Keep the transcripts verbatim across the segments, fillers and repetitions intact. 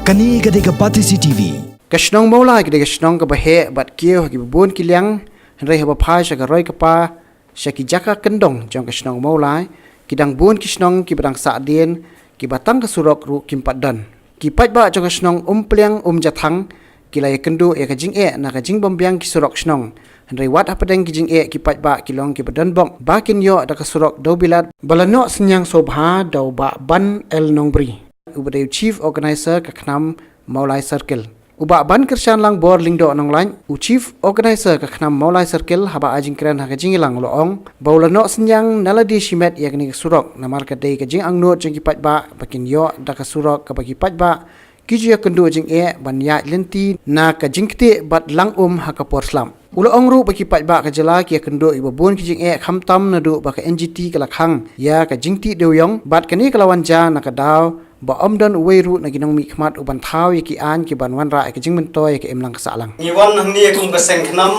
Kane ka dei ka Batesi T V. Ka shnong Mawlai ka dei ka shnong kaba heh bad kiew ha kiba bun ki liang, hynrei haba phai sha ka roi ka par sha ki jaka kyndong jong ka shnong Mawlai, ki dang bun ki shnong kiba dang sahdien, kiba tang ka surok ruh kim pat don. Ki paidbah jong ka shnong Umpliang Umjathang ki la ïakynduh ïa ka jingeh na ka jingbymbiang ki surok shnong. Hynrei wat hapdeng ki jingeh, ki paidbah ki long kiba donbok ba kin ïoh da ka surok Dewbilat ba la noh synñiang sngewbha da u Bah Ban L Nongbri, uba dei u Chief Organizer ka KHNAM Mawlai Circle. U Bah Bankyrshan Langbor Lyngdoh Nonglait, u Chief Organizer ka KHNAM Mawlai Circle, haba ai jingkren ha ka jingïalang u la ong ba u la noh synñiang na lade shimet ïa kane ka surok, namar ka dei ka jingangnud jong ki paidbah ba kin ïoh da ka surok kaba ki paidbah ki ju ïakynduh jingeh ban ïaid lynti na ka jingktieh bad lang um ha ka por slap. U la ong ruh ba ki paidbah ka jylla ki ïakynduh ïa kiba bun ki jingeh, khamtam naduh ba ka N G T ka la khang ïa ka jingtih dewiong, bad kane ka la wan jia na ka daw ba ym don uwei ruh na ki nongmihkhmat uban thaw ïa ki aiñ ki ban wanrah ïa ka jingmyntoi ïa ka imlang ka sahlang. Ngi wan hangne kum ka seng KHNAM,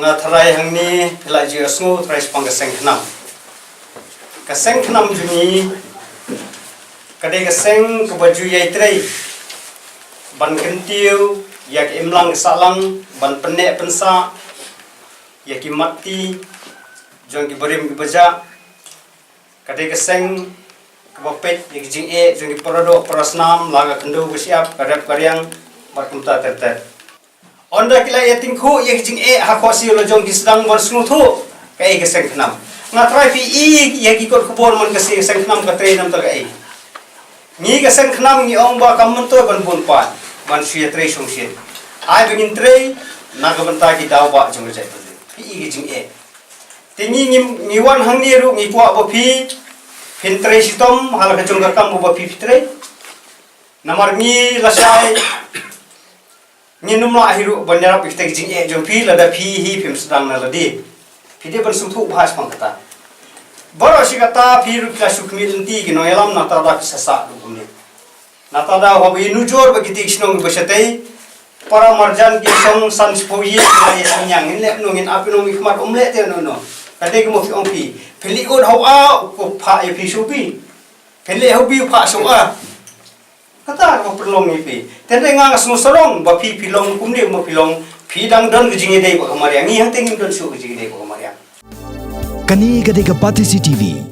nga tharai hangne phi la ju ïohsngew tharai shaphang ka seng KHNAM. Ka seng KHNAM jong ngi ka dei ka seng kaba ju ïai trei ban kyntiew ïa ka imlang ka sahlang, ban pynneh pynsah ïa ki mat ti jong ki barim ki bajah. Ka dei ka seng kaba peit ïa ki jingeh jong ki paradoh parasnam, la ka khyndew ka shyiap, ka rep ka riang bad kumta ter ter. Ynda ki la ïa tyngkhuh ïa ki jingeh ha khohsiew la jong ki sdang ban sngewthuh kaei ka seng KHNAM. Nga tharai phi i ïa ki kot khubor man ka seng, seng KHNAM ka trei namar kaei. Ngi ka seng KHNAM ngi ong ba kam myntoi ban bun paid ban shu ïa trei shong shin. Ai ba ngin trei na ka bynta ki daw ba jong ka jaitbynriew. Phi i ki jingeh. Te ngi, ngi, ngi wan hangne ruh ngi kwah ba phi phin trei shitom ha la ka jong ka kam ba phi phi trei. Namar ngi lashai ngin ym lah hi ruh ban ïarap ïa kita ki jingeh jong phi lada phi hi phim sdang na lade. Phi dei ban sngewthuh bha shaphang kata. Baroh shi katta phi ruh phi la shu khmih lynti ki nongïalam, nangta da phi sa sah ruh kumne. Nangta da haba ïa nujor bad kita ki shnong kiba shatei, para marjan ki shong san shiphew ïing ki la ïa synñiang, ngin leh kumno, ngin ap ïa u nongmihkhmat, um leh te kumno kumno. Ka dei kumba phi ong phi, phin leit ud ha u A u phah ïa phi sha u B. Phin leit ha u B u phah sha u A. Kata kaba pynlong ïa phi. Te hynrei nga nga sngewsarong ba phi phi long kumne kumba phi long, phi dang don ka jingïadei bad ka mariang. Ngi hangta ngim don shuh ka jingïadei bad ka mariang. Kane ka dei ka Batesi T V.